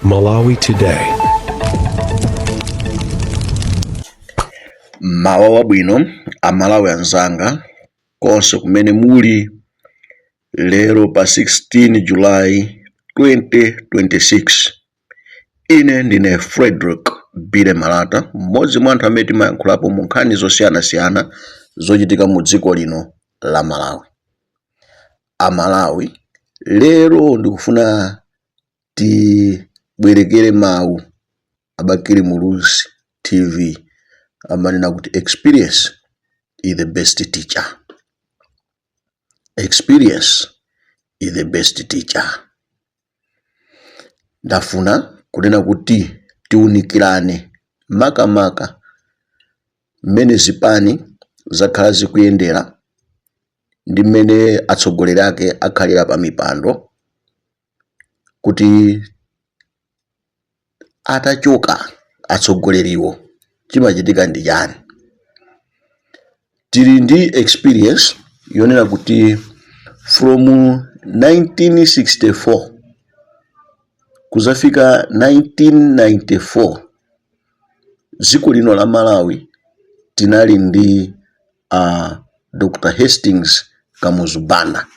Malawi Today. Mmawa wabwino Amalawi anzanga konse kumene muli lero pa 16 July 2026. Ine ndine Frederick Billy Malata, mmodzi mwa anthu amene timayankhulapo mu nkhani zosiyanasiyana zochitika mu dziko lino la Malawi. Amalawi, lero ndikufuna tibwerekere mawu a Bakili Muluzi TV amanena kuti experience is the best teacher. Experience is the best teacher. Ndafuna kunena kuti tiunikirane makamaka mmene zipani zakhala zikuyendera ndi mmene atsogoleri ake akhalira pa mipando kuti atachoka atsogoleriwo chimachitika ndi chani. Tili ndi experience yonena kuti from 1964 kuzafika 1994 dziko lino la Malawi tinali ndi Dr. Hastings Kamuzu Banda,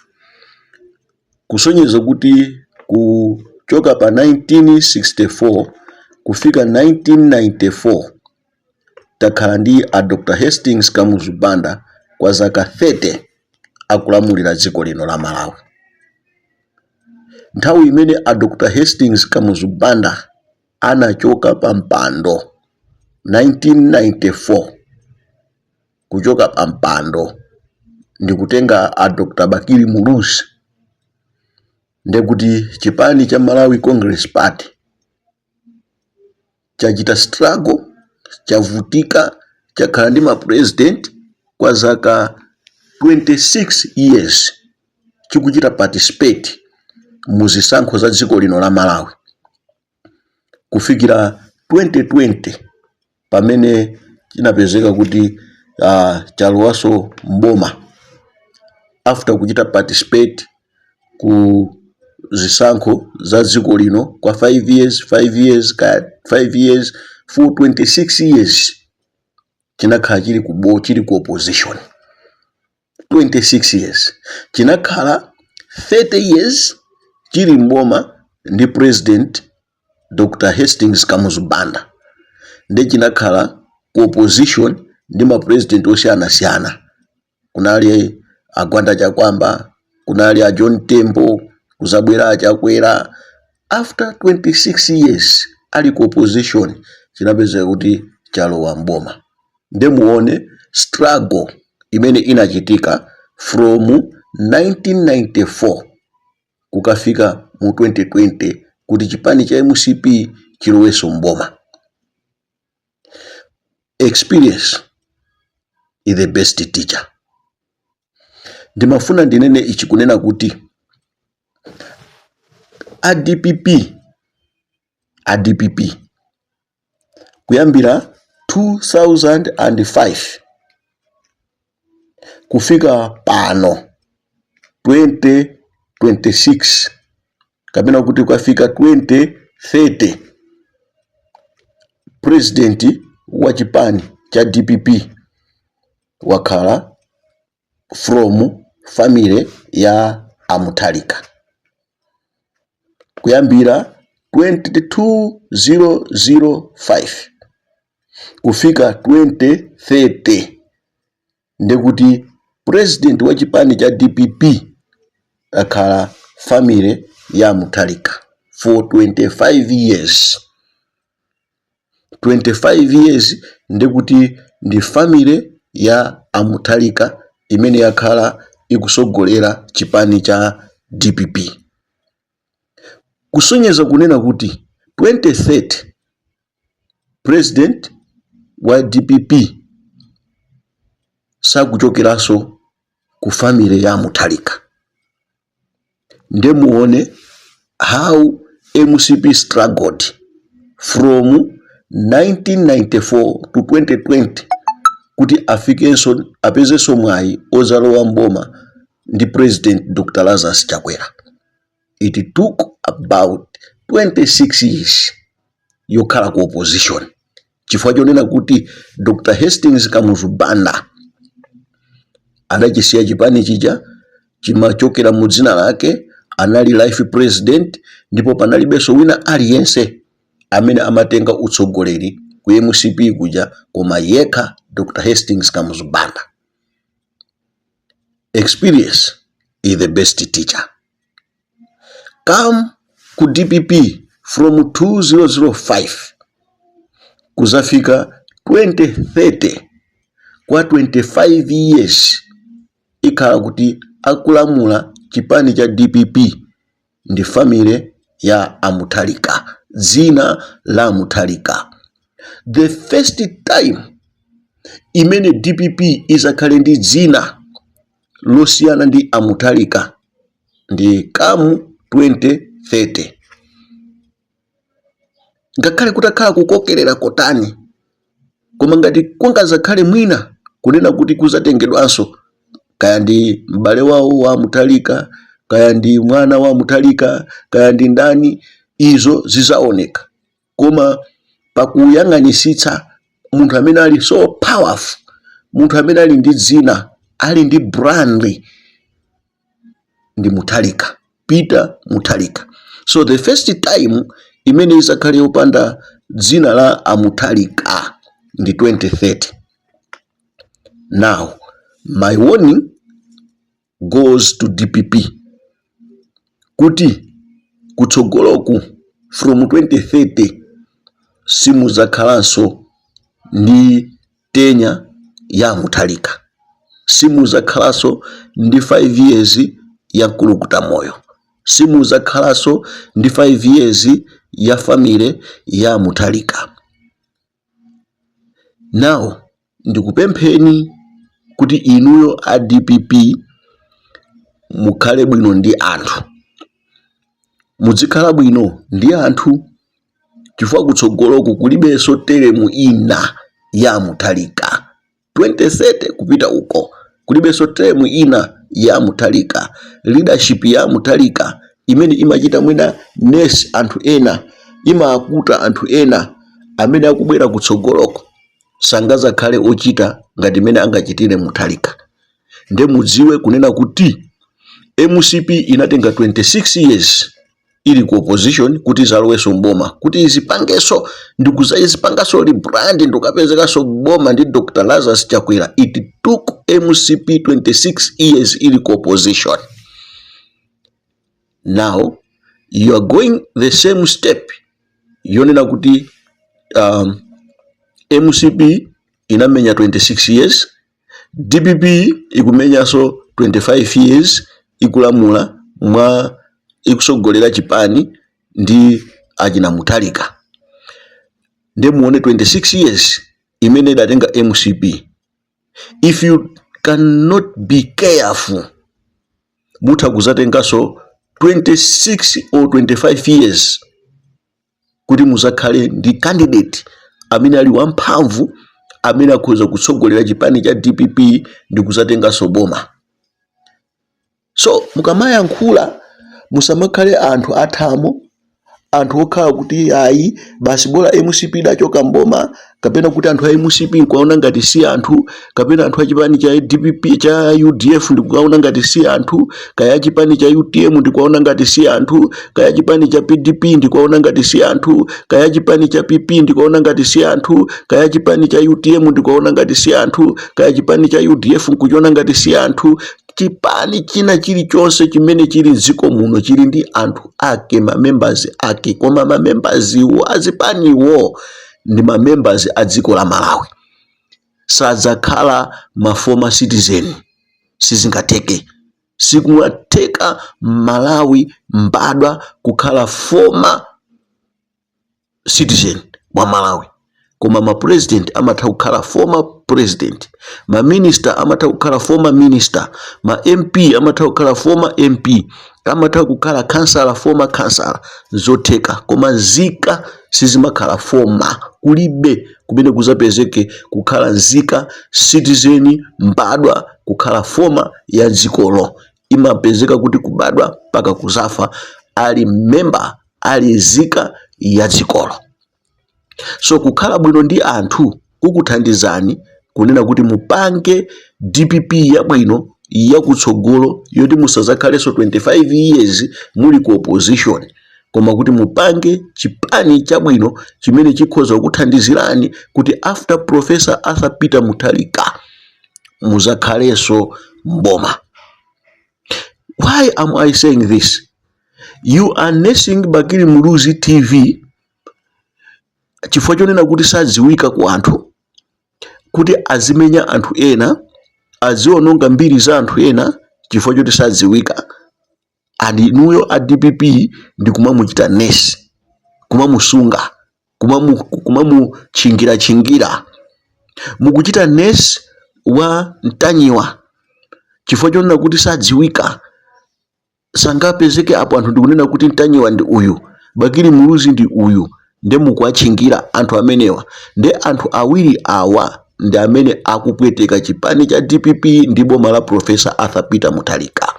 kusonyeza kuti kuchoka pa 1964 kufika 1994 takhala ndi a Dr. Hastings Kamuzu Banda kwa zaka 30 akulamulira dziko lino la Malawi. Nthawi imene a Dr. Hastings Kamuzu Banda anachoka pa mpando 1994, kuchoka pa mpando ndikutenga a Dr. Bakili Muluzi, ndekuti chipani cha Malawi Congress Party chachita struggle, chavutika, chakhala ndi ma president kwa zaka 26 years chikuchita participate mu zisankho za dziko lino la Malawi kufikira 2020 pamene chinapezeka kuti chalowanso mboma after kuchita participate ku zisankho za dziko lino kwa 5 years, 5 years, ka 5 years, for 26 years chinakhala chili ku opposition. 26 years chinakhala 30 years chili mboma ndi President Dr. Hastings Kamuzu Banda, ndi chinakhala ku opposition ndi ma president osiyanasiyana. Kunali a Gwanda Chakwamba, kunali a John Tembo, kuzabwera a Chakwera. After 26 years ali ku opposition chinapezeka kuti chalowa mboma. Nde muone struggle imene inachitika from 1994 kukafika mu 2020 kuti chipani cha MCP chilowenso mboma. Experience is the best teacher. Ndimafuna ndinene ichi kunena kuti a DPP, a DPP kuyambira 2005 kufika pano 2026 kapena kuti kukafika 2030, president wa chipani cha DPP wakhala from family ya a Mutharika kuyambira 2005 kufika 2030. Ndekuti president wa chipani cha DPP akhala family ya Mutharika for 25 years. 25 years ndekuti ndi family ya a Mutharika imene yakhala ikusogolera chipani cha DPP, kusonyeza kunena kuti 2030 president wa DPP sakuchokeranso ku family ya Mutharika. Nde muone how MCP struggled from 1994 to 2020 kuti afikenso, apezenso mwayi ozalowa mboma ndi President Dr. Lazarus Chakwera. It took about 26 years yokhala ku opposition, chifukwa chonena kuti Dr Hastings Kamuzu Banda adachisiya chipani chija chimachokera mu dzina lake, anali life president, ndipo panalibenso wina aliyense amene amatenga utsogoleri ku MCP kuja koma yekha Dr Hastings Kamuzu Banda. Experience is the best teacher. Come ku DPP, from 2005 kuzafika 2030, kwa 25 years ikhala kuti akulamula chipani cha DPP ndi family ya Amuthalika, dzina la Amuthalika. The first time imene DPP izakhale ndi dzina losiyana ndi Amuthalika ndi come 2030. Ngakhale kutakhala kukokerera kotani, koma ngati kungazakhale mwina kunena kuti kuzatengedwanso kaya ndi m'bale wawo wa Muthalika, kaya ndi mwana wa Muthalika, kaya ndi ndani, izo zizaoneka. Koma pakuyang'anisitsa munthu amene ali so powerful, munthu amene ali ndi dzina, ali ndi brand, ndi Muthalika, Peter Muthalika. So the first time imene izakhale yopanda dzina la Amuthalika ndi 2030. Now my warning goes to DPP kuti kutsogoloku from 2030 simuzakhalanso ndi tenure ya Muthalika, simuzakhalanso ndi 5 years ya Mkulukuta Moyo, simuzakhalanso ndi 5 years ya family ya Muthalika. Now ndikupempheni kuti inuyo a DPP mukhale bwino ndi anthu, muzikhala bwino ndi anthu, chifukwa kutsogoloku kulibenso term ina ya Muthalika. 2030 kupita uko kulibenso term ina ya Muthalika. Leadership ya Muthalika imene imachita mwina nesi anthu ena, imakuta anthu ena amene akubwera kutsogoloko sangazakhale ochita ngati imene angachitire Muthalika. Nde mudziwe kunena kuti MCP inatenga 26 years ili ku opposition kuti izalowenso mboma, kuti izipangenso ndikuzayizipanganso rebrand ndikukapezekanso boma ndi Dr Lazarus Chakwera. It took MCP 26 years ili ku opposition. Now you are going the same step yonena kuti MCP inamenya 26 years, DPP ikumenyanso 25 years ikulamula mwa ikusogolera chipani ndi achina Muthalika. Nde muone 26 years imene idatenga MCP. If you cannot be careful, mutha kuzatenganso 26 or 25 years kuti muzakhale ndi candidate amene ali wamphamvu, amene akhoza kutsogolera chipani cha DPP ndi kuzatenganso boma. So mukamayankhula musamakhale anthu athamo, anthu okhala kuti ayi basi, bola MCP idachoka mboma, kapena kuti anthu a MCP nkuwaona ngati si anthu, kapena anthu a chipani cha DPP, cha UDF ndikuwaona ngati si anthu, kaya chipani cha UTM ndikuwaona ngati si anthu, kaya chipani cha PDP ndikuwaona ngati si anthu, kaya chipani cha PP ndikuwaona ngati si anthu, kaya chipani cha UTM ndikuwaona ngati si anthu, kaya chipani cha UDF nkuchiona ngati si anthu. Chipani china chilichonse chimene chili mdziko muno chili ndi anthu ake, mamembers ake, koma mamembers iwo azipaniwo ndi mamembers a dziko la Malawi, sadzakhala ma former citizen. Sizingatheke, sikumatheka Malawi mbadwa kukhala former citizen wa Malawi. Koma ma president amatha kukhala former president, ma minister amatha kukhala former minister, ma MP amatha kukhala former MP, amatha kukhala councillor, former councillor, zotheka. Koma nzika sizimakhala former. Kulibe kumene kuzapezeke kukhala nzika, citizen, mbadwa kukhala former ya dzikolo. Imapezeka kuti kubadwa mpaka kuzafa ali member. ali nzika ya dzikolo. So kukhala bwino ndi anthu kukuthandizani kunena kuti mupange DPP yabwino yakutsogolo, yoti musazakhalenso 25 years muli ku opposition, koma kuti mupange chipani chabwino chimene chikhoza kukuthandizirani kuti after Professor Arthur Peter Mutharika muzakhalenso mboma. Why am I saying this? You are nursing Bakili Muluzi TV chifukwa chonena kuti sadziwika ku anthu, kuti azimenya anthu ena, aziononga mbiri za anthu ena chifukwa choti sadziwika, and inuyo a DPP ndi kumamuchita nurse, kumamusunga, kumamutchingira-tchingira. Mukuchita nurse wa Mtanyiwa chifukwa chonena kuti sadziwika, sangapezeke apo anthu ndikunena kuti Mtanyiwa ndi uyu, Bakili Muluzi ndi uyu, nde mukuwatchingira anthu amenewa. Nde anthu awiri awa ndi amene akupweteka chipani cha DPP ndi boma la Professor Arthur Peter Mutharika.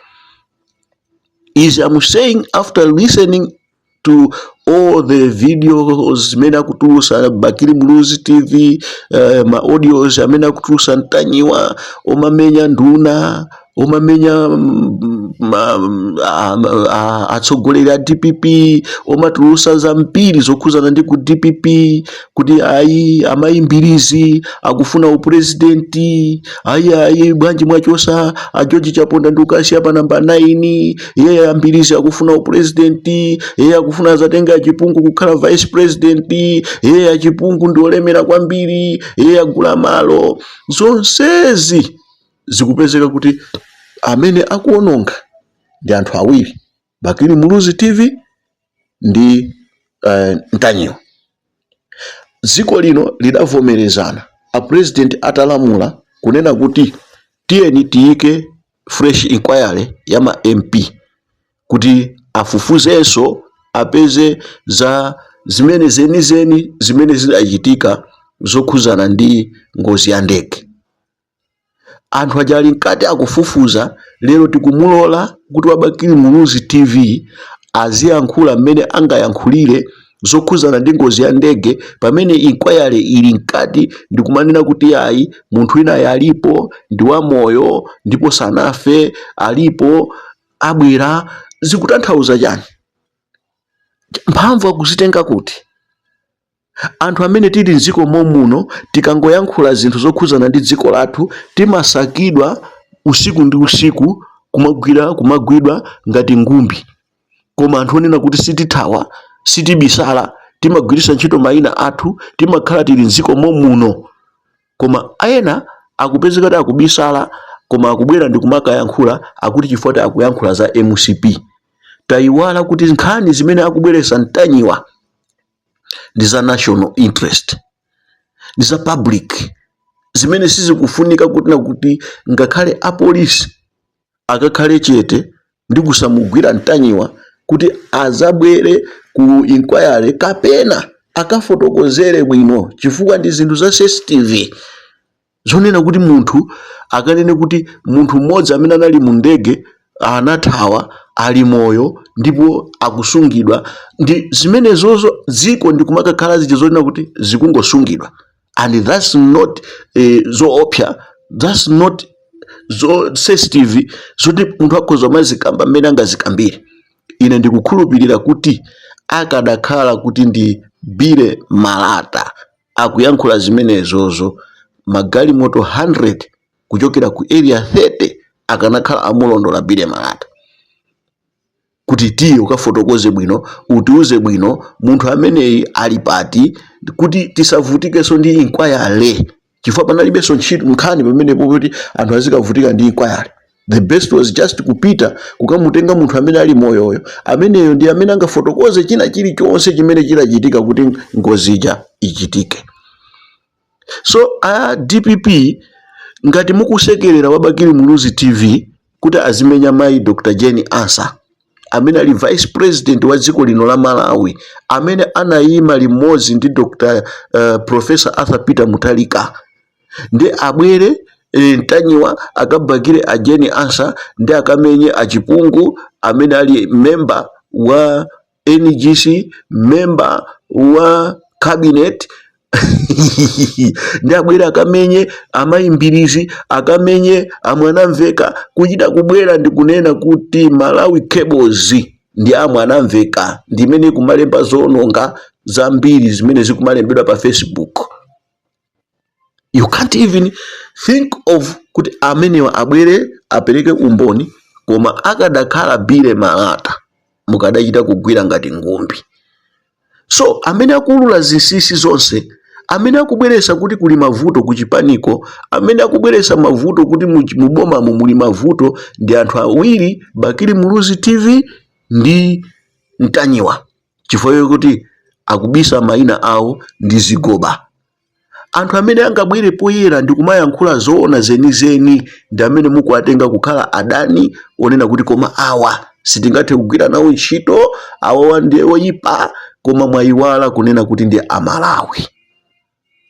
Is I'm saying after listening to all the videos zimene akutulusa Bakili Muluzi TV, ma audios amene akutulusa Mtanyiwa omamenya nduna, omamenya atsogoleri a DPP, omatulusa zambiri zokhuzana ndi ku DPP, kuti ayi, amayimbirizi akufuna upurezidenti, ayi ayi, bwanji mwachosa a George Chaponda ndi ukasiya pa namba 9? Iye ambirizi akufuna upurezidenti, iye akufuna azatenga Achipungu kukhala vice president, iye Achipungu ndi olemera kwambiri, iye agula malo. Zonsezi zikupezeka kuti amene akuononga ndi anthu awiri, Bakili Muluzi TV ndi Mtanyiwa. Dziko lino lidavomerezana a president atalamula kunena kuti tiyeni tiyike fresh inquiry ya ma MP kuti afufuzenso, apeze za zimene zenizeni zimene zidachitika zokhuzana ndi ngozi ya ndege. Anthu aja ali mkati akufufuza. Lero tikumulola kuti wa Bakili Muluzi TV aziyankhula mmene angayankhulire zokhuzana ndi ngozi ya ndege pamene inquiry ili mkati, ndikumanena kuti ayi, munthu wina alipo, ndi wamoyo ndipo sanafe, alipo, abwera. Zikutanthauza chani? Mphamvu akuzitenga kuti? Anthu amene tili mdziko momuno, tikangoyankhula zinthu zokhuzana ndi dziko lathu, timasakidwa usiku ndi usiku, kumagwira, kumagwidwa ngati ngumbi. Koma anthu onena kuti sitithawa, sitibisala, timagwiritsa ntchito mayina athu, timakhala tili mdziko momuno, koma ena akupezeka kuti akubisala, koma akubwera ndi kumakayankhula, akuti chifukwa kuti akuyankhula za MCP. Tayiwala kuti nkhani zimene akubweretsa Mtanyiwa ndi za national interest, ndi za public, zimene sizikufunika kuti nakuti ngakhale apolisi akakhale chete ndi kusamugwira Mtanyiwa kuti azabwere ku inquiry kapena akafotokozere bwino, chifukwa ndi zinthu za sensitive zonena kuti munthu akanene kuti munthu mmodzi amene anali mu ndege anathawa, ali moyo ndipo akusungidwa, ndi zimenezozo dziko ndikumakakhala zija zonena kuti zikungosungidwa. And that's not zoopsa, that's not zo sensitive zoti munthu akhoza mazikamba mmene angazikambire. Ine ndikukhulupirira kuti akadakhala kuti ndi Billy Malata akuyankhula zimenezozo, magalimoto 100 kuchokera ku Area 30 akanakhala amulondola Billy Malata kuti tiye ukafotokoze bwino, utiuze bwino munthu ameneyi ali pati, kuti tisavutikenso ndi inquiry, chifukwa panalibenso ntchito nkhani pamenepo kuti anthu azikavutika ndi inquiry. The best was just kupita kukamutenga munthu amene ali moyoyo. Ameneyo ndi amene angafotokoze china chilichonse chimene chinachitika kuti ngozi ija ichitike. So a DPP, ngati mukusekerera wa Bakili Muluzi TV kuti azimenya mayi Dr Jane Ansah, amene ali vice president wa dziko lino la Malawi, amene anayima limodzi ndi Dr Professor Arthur Peter Mutharika, ndi abwere Mtanyiwa akabakire a Jane Ansah ndi akamenye Achipungu amene ali member wa NGC, member wa cabinet, ndi abwera akamenye amayi Mbirizi, akamenye amwanamveka, kuchita kubwera ndi kunena kuti Malawi Cables ndi amwanamveka, ndimene kumalemba zoononga zambiri zimene zikumalembedwa pa Facebook. You can't even think of kuti amenewa abwere apereke umboni. Koma akadakhala Billy Malata, mukadachita kugwira ngati ngumbi. So amene akuulula zinsinsi zonse, amene akubweresa kuti kuli mavuto ku chipaniko, amene akubweresa mavuto kuti mubomamo muli mavuto, ndi anthu awiri, Bakili Muluzi TV ndi Mtanyiwa, chifukwa kuti akubisa mayina awo ndi zigoba. Anthu amene angabwere poyera ndi kumayankhula zoona zenizeni ndi amene mukuwatenga kukhala adani, onena kuti koma awa sitingathe kugwira nawo ntchito, awawa ndiye oyipa. Koma mwayiwala kunena kuti ndi Amalawi.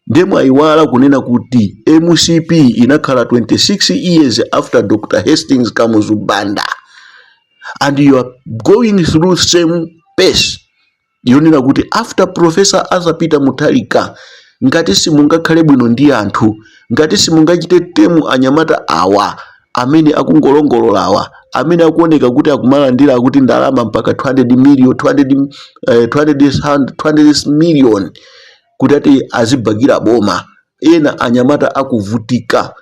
Ndiye mwayiwala kunena kuti MCP inakhala 26 years after Dr Hastings Kamuzu Banda, and you are going through same pace yonena kuti after Professor Arthur Peter Mutharika, ngati simungakhale bwino ndi anthu, ngati simungachite tame anyamata awa amene akungolongololawa, amene akuoneka kuti akumalandira kuti ndalama mpaka 200 million, 200, 200, 200 million kuti ati azibakira boma, ena anyamata akuvutika,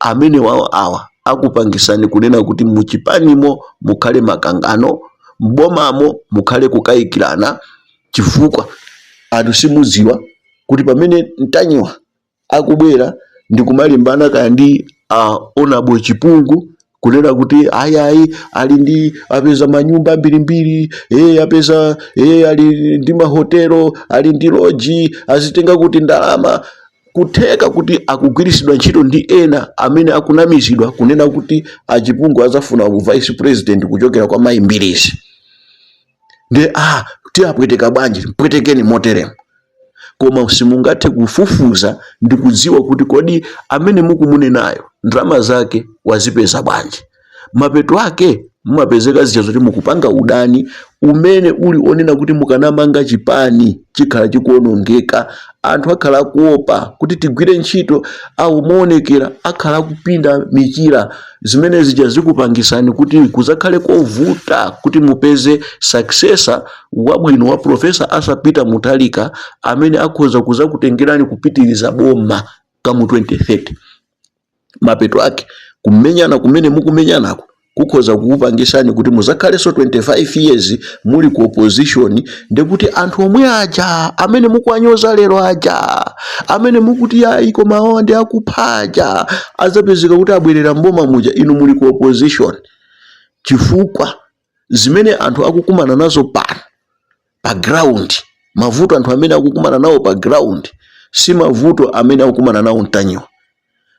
amene wawo awa akupangisani kunena kuti muchipanimo mukhale makangano, mbomamo mukhale kukayikirana, chifukwa anthu simudziwa kuti pamene Mtanyiwa akubwera ndi kumalimbana kaya ndi Honorable Chipungu, kunena kuti ayi, ali ndi, apeza manyumba ambirimbiri, apeza, ali ndi mahotelo, ali ndi lodge, azitenga kuti ndalama? Kutheka kuti akugwiritsidwa ntchito ndi ena amene akunamizidwa kunena kuti achipungu azafuna u vice president kuchokera kwa mayi Mbirizi. Ndi tiyapweteka bwanji? Mpwetekeni moteremo. Koma simungathe kufufuza ndi kudziwa kuti kodi amene mukumunenayo ndalama zake wazipeza bwanji. Mapeto ake mumapezeka zija zoti mukupanga udani umene uli onena kuti mukanamanga chipani chikhala chikuonongeka, anthu akhala akuopa kuti tigwire ntchito awo, moonekera akhala akupinda michira. Zimene zija zikupangisani kuti kuzakhale kovuta kuti mupeze successor wabwino wa Professor Arthur Peter Mutharika amene akhoza kuzakutengerani kupitiriza boma kamu 2030. Mapeto ake kumenyana kumene mukumenyanako kukhoza kukupangisani kuti muzakhalenso 25 years muli ku opposition, ndikuti anthu omwe aja amene mukuwanyoza lero aja, amene mukuti ayi koma awa ndi akupha aja, adzapezeka kuti abwerera mboma muja inu muli ku opposition, chifukwa zimene anthu akukumana nazo pano pa ground, mavuto anthu amene akukumana nawo pa ground si mavuto amene akukumana nawo Mtanyiwa.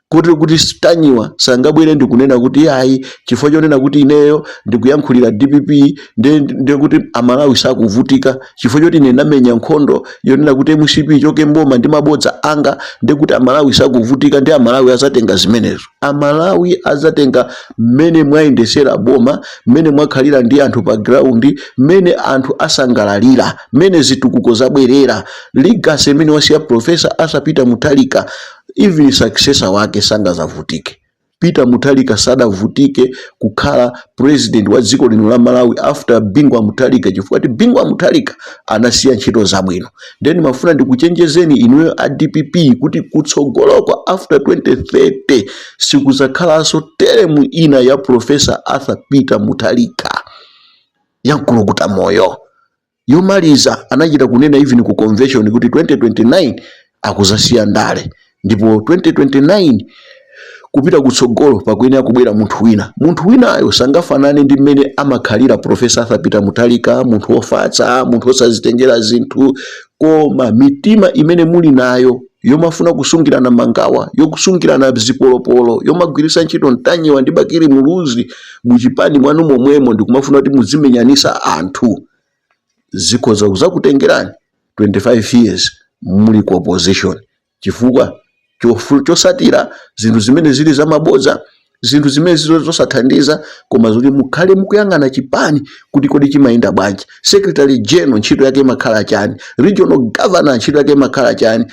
Kuti Mtanyiwa sangabwere ndikunena kuti ayi, chifukwa chonena kuti ineyo ndikuyankhulira DPP, ndiye kuti Amalawi sakuvutika, chifukwa choti ine ndamenya nkhondo yonena kuti MCP ichoke mboma ndi mabodza anga, ndiye kuti Amalawi sakuvutika. Ndi Amalawi azatenga zimenezo? Amalawi azatenga mmene mwayendesera boma, mmene mwakhalira ndi anthu pa ground, mmene anthu asangalalira, mmene zitukuko zabwerera, legacy imene wasiya Professor Arthur Peter Mutharika. Even successor wake sangazavutike. Peter Mutharika sadavutike kukhala president wa dziko lino la Malawi after Bingu wa Mutharika, chifukwa ti Bingu wa Mutharika anasiya ntchito zabwino. Then mafuna ndikuchenjezeni inuyo a DPP kuti kutsogoloko after 2030 sikuzakhalanso term ina ya Professor Arthur Peter Mutharika yamkulukuta moyo. Yomaliza anachita kunena even ku convention kuti 2029 akuzasiya ndale, ndipo 2029 kupita kutsogolo pakuyenera kubwera munthu wina. Munthu winayo sangafanane ndi mmene amakhalira Professor Arthur Peter Mutharika, munthu wofatsa, munthu wosazitengera zinthu. Koma mitima imene muli nayo yomafuna kusungirana mangawa, yokusungirana zipolopolo, yomagwiritsa ntchito Mtanyiwa ndi Bakili Muluzi muchipani mwanu momwemo ndikumafuna kuti muzimenyanisa anthu, zikhoza kuzakutengerani 25 years muli ku opposition, chifukwa chosatira zinthu zimene zili zamabodza. Zinthu zimene zosathandiza, koma zoti mukhale mukuyang'ana chipani kuti kodi chimayenda bwanji. Secretary general ntchito yake imakhala chani? Regional governor ntchito yake imakhala chani?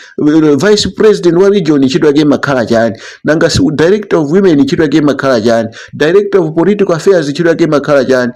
Vice president wa region ntchito yake imakhala chani? Nanga si director of women ntchito yake imakhala chani? Director of political affairs ntchito yake imakhala chani?